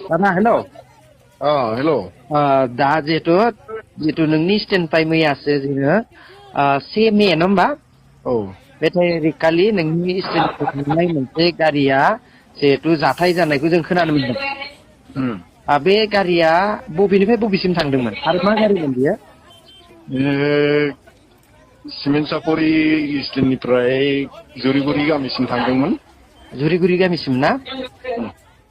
दाना हेल' हेल' दा जिहेतु नोंनि स्टेन्डनिफ्राय मैयासो जोङो 1 मे नङा होमबा औ बे तारिखखालि नोंनि स्टेन्डनिफ्राय थांनाय मोनसे गारिया जिहेतु जाथाय जानायखौ जों खोनानो मोनदों। बे गारिया बबेनिफ्राय बबेसिम थांदोंमोन आरो मा गारिमोन बियो? सिमेन्ट सापरि स्टेन्डनिफ्राय जुरिगुरि गामिसिम थांदोंमोन। जुरिगुरि गामिसिम ना?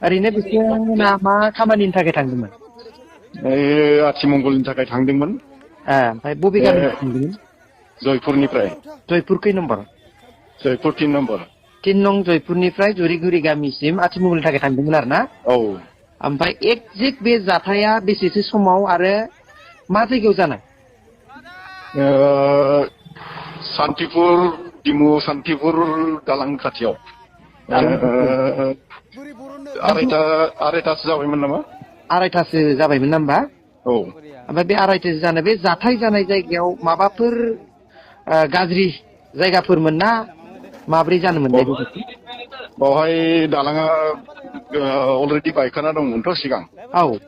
ओरैनो बिथांमोना मा खामानिनि थाखाय थांदोंमोन? आथिमंगलनि थाखाय थांदोंमोन। ओमफ्राय बबे गामिनिफ्राय थांदोंमोन? जयपुरनिफ्राय। जयपुर खै नम्बर? जयपुर 3 नम्बर। 3 नं जयपुरनिफ्राय जुरिगुरि गामिसिम आथिमंगलनि थाखाय थांदोंमोन आरो ना? औ। ओमफ्राय एक्जेक्ट बे जाथाया बेसेसो समाव आरो मा जायगायाव जानाय? सान्तिपुर डिमु सान्तिपुर दालां खाथियाव। आरायथासो जाबायमोन नामा? आरायथासो जाबायमोन ना होमबा? औ। ओमफ्राय बे आरायथासो जानाय बे जाथाय जानाय जायगायाव माबाफोर गाज्रि जायगाफोरमोन ना माब्रै जानो मोननाय बेबायदि? बावहाय दालाङा अलरेडि बायखाना दंमोनथ' सिगां। औ।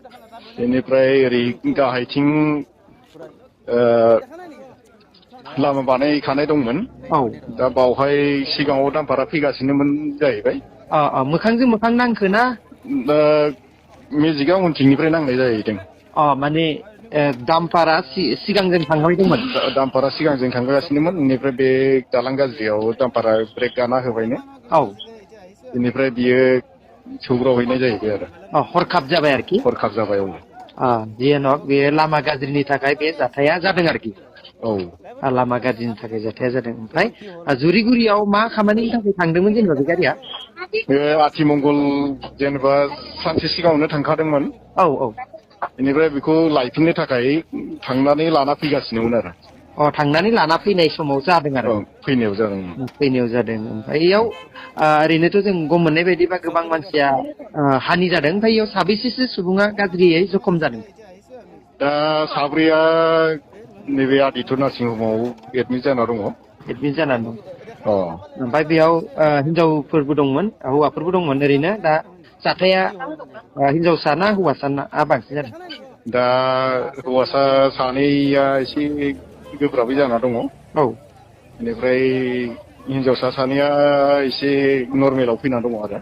बेनिफ्राय ओरै गाहायथिं लामा बानायखानाय दंमोन। औ। दा बावहाय सिगाङाव दामफारा फैगासिनोमोन जाहैबाय। मोखांजों मोखां नांखो ना? मेजिकआ उनथिंनिफ्राय नांनाय जाहैदों। माने दामपारा सिगांजों थांबाय दंमोन। दामपारा सिगांजों थांगासिनोमोन। बेनिफ्राय बे दालां गाज्रियाव दामपारा ब्रेक गाना होबायनो। औ। बेनिफ्राय बियो सौग्रावहैनाय जाहैबाय आरो। हरखाब जाबाय आरोखि। हरखाब जाबाय औ। जियानक बे लामा गाज्रिनि थाखाय बे जाथाया जादों आरोखि। औ। लामा गाज्रिनि थाखाय जाथाया जादों। ओमफ्राय जुरिगुरियाव मा खामानिनि थाखाय थांदोंमोन जेनेबा बे गारिया? बे आथिमंगल जेनेबा सानसे सिगाङावनो थांखादोंमोन। औ औ। बेनिफ्राय बेखौ लायफिननो थाखाय थांनानै लाना फैगासिनोमोन आरो। थांनानै लाना फैनाय समाव जादों आरो। औ फैनायाव जादों। फैनायाव जादों। ओमफ्राय इयाव ओरैनोथ' जों गम मोननाय बायदिबा गोबां मानसिया हानि जादों। ओमफ्राय इयाव साबेसेसो सुबुङा गाज्रियै जखम जादों? दा साब्रैया नैबे आदित्य नार्सिं हमाव एडमिट जाना दङ। एडमिट जानानै दं। अ। ओमफ्राय बेयाव हिनजावफोरबो दंमोन हौवाफोरबो दंमोन ओरैनो दा जाथाया हिनजावसा ना हौवासा बांसिन जादों? दा हौवासा सानैया एसे गोब्राबै जाना दङ। औ। बेनिफ्राय हिनजावसा सानैया एसे नर्मेलाव फैना दङ आरो।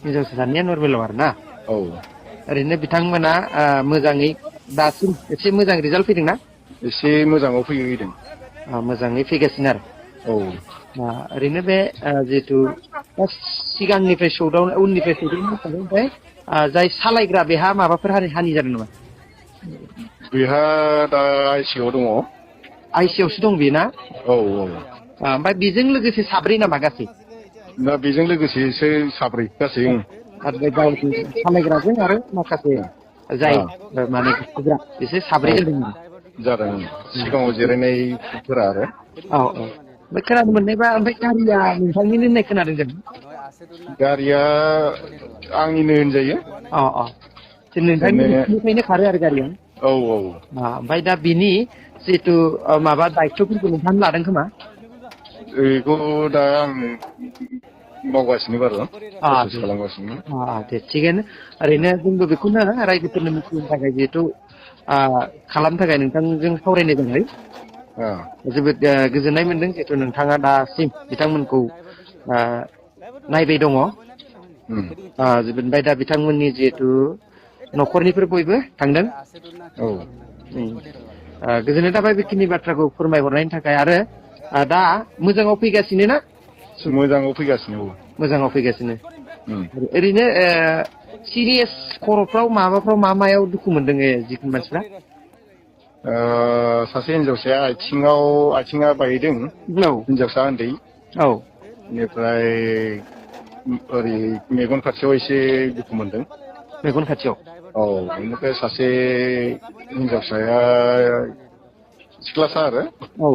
हिनजावसा सानैया नर्मेलाव आरो ना? औ। ओरैनो बिथांमोना मोजाङै दासिम एसे मोजां रिजाल्ट फैदोंना? एसे मोजाङाव फैदों। मोजाङै फैगासिनो आरो। औ। ओरैनो बे जिहेथु सिगांनिफ्राय उननिफ्राय सौदावनाय ओमफ्राय जाय सालायग्रा बेहा माबाफोर हानि जादों नामा? बेहा दा आइसिइउआव दङ। आइसिइउआवसो दं बेयो ना? औ औ। ओमफ्राय बेजों लोगोसे साब्रै नामा गासै? दा बेजों लोगोसेसो साब्रै गासै। आरो बे गावनि सालायग्राजों आरो माखासे जाय माने बिसोर साब्रै जादों। जादों सिगाङाव जिरायनायफोरा आरो। औ औ। ओमफ्राय खोनानो मोननायबा ओमफ्राय गारिया नोंथांनिनो होननाय खोनादों जों। गारिया आंनिनो होनजायो। नोंथांनि ओरैनो न'निफ्रायनो खारो आरो गारिया? औ औ। ओमफ्राय दा बिनि जिथु माबा दायथ'फोरखौ नोंथाङानो लादों खोमा? बेखौ दा आं मावगासिनो बारु प्रसेस खालामगासिनो। दे थिगानो ओरैनो जोंबो बेखौनो रायजोफोरनो मिथिहोनो थाखाय जिहेथु खालामनो थाखाय नोंथांजों सावरायनाय जाबाय। जोबोद गोजोननाय मोनदों जिहेथु नोंथाङा दासिम बिथांमोनखौ नायबाय दङ। ओमफ्राय दा बिथांमोननि जिहेथु न'खरनिफोर बयबो थांदों। औ। गोजोननाय थाबाय बेखिनि बाथ्राखौ फोरमायहरनायनि थाखाय आरो दा मोजाङाव फैगासिनो ना? मोजाङाव फैगासिनो औ। मोजाङाव फैगासिनो। ओरैनो सिरियास खर'फ्राव माबाफ्राव मायाव दुखु मोनदों जिखुनु मानसिफ्रा? सासे हिनजावसाया आथिङा बायदों। औ हिनजावसा उन्दै। औ। बेनिफ्राय ओरै मेगन खाथियाव एसे दुखु मोनदों। मेगन खाथियाव? औ बेनिफ्राय सासे हिनजावसाया सिख्लासा आरो। औ।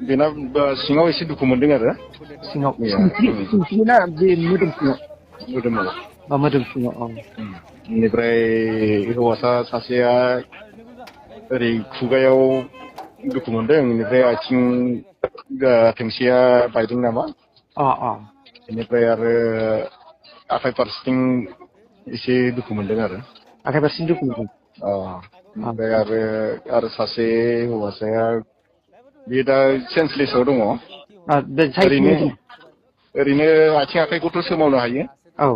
बेना सिङाव एसे दुखु मोनदों आरो। सिङाव मैया सिंस्रि ना बे मोदोम सिङाव? मोदोमाव। मोदोम सिङाव औ। बेनिफ्राय हौवासा सासेया ओरै खुगायाव दुखु मोनदों बेनिफ्राय आथिं थोंसेया बायदों नामा। अ अ। बेनिफ्राय आरो आखाइ फारसेथिं एसे दुखु मोनदों आरो आखाइ फारसेनि दुखु मोनदों ओमफ्राय आरो सासे हौवासाया बे दा सेन्सलेसआव दङ ओरैनो आथिं आखाइखौथ' सोमावनो हायो औ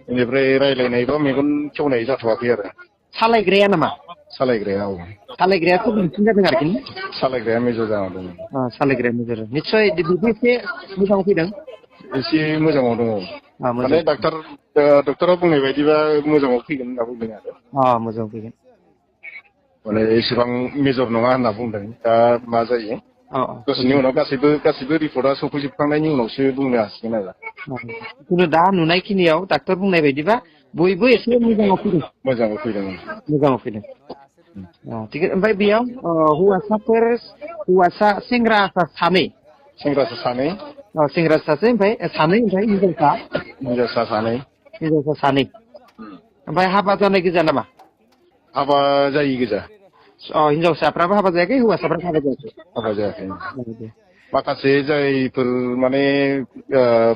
बेनिफ्राय रायलायनाय बा मेगन खेवनाय जाथ'वाखै आरो सालायग्राया नामा सालायग्राया सालायग्रायाथ' बांसिन जादों आरोखि सालायग्राया मेजर जाना दङ सालायग्राया मेजर निस्सय बिदि एसे मोजाङाव फैदों एसे मोजाङाव दङ माने डक्टरा बुंनाय बायदिबा मोजाङाव फैगोन होनना बुंदों आरो मोजाङाव फैगोन माने एसेबां मेजर नङा होनना बुंदों दा मा जायो दसेनि उनाव गासैबो रिपर्टआ सफैजोबखांनायनि उनावसो बुंनो हासिगोन आरो खिन्थु दा नुनायखिनियाव डाक्टर बुंनाय बायदिबा बयबो एसे मोजाङाव फैदों मोजाङाव फैदों थिग ओमफ्राय बेयाव हौवासा सेंग्रासा सानै सेंग्रासा सासे ओमफ्राय हिनजावसा सानै ओमफ्राय हाबा जानाय गोजा नामा हाबा जायि गोजा हिनजावसाफ्राबो हाबा जायाखै हौवासाफ्राबो हाबा जायाखै माखासे जायफोर माने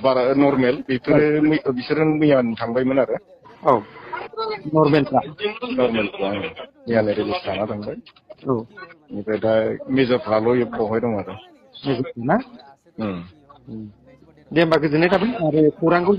बारा नर्मेल बिसोरो मैया थांबायमोन आरो नर्मेलफ्रा मैयानो रिलिज लाना थांबाय बेनिफ्राय दा मेजरफ्राल' बावहाय दं आरो दे होमबा गोजोननाय थाबाय आरो खौरांखौ